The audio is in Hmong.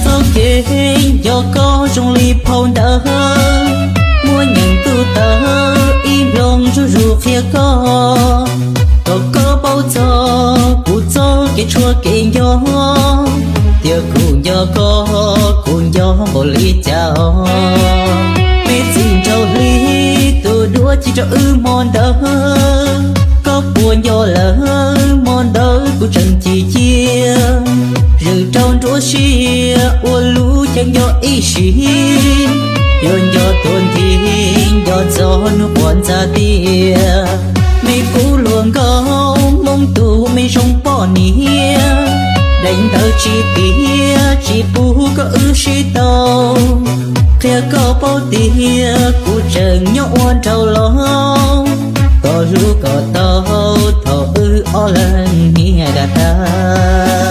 Txoj kev nco koj zoo li phau ntawv, muaj nyeem ntuj tawv ib nplooj zuj zus qhia koj, kom koj paub txog kuv txoj kev tshuav kev nco, tias kuv nco koj kuv nco npaum li cas os. Me txiv nraug hli, tus duab ci rau wb hmo ntawd, koj puas nco lawm hmo ntawd kuv tseem cim cia, zwm rau nruab siab ua lub caij nco ib sim, yuav nco tuag nthi nco txog hnub quas ntxa tiag. Me kub hluas nkauj Hmoob tus me zoo poj niam, daim ntawv tsis tiav tsis pub koj wb sib tau, qhia koj paub tias kuv tseem nyob ua nraug los, kom hlub kom tau thaum wb ob leeg nyias dag tag.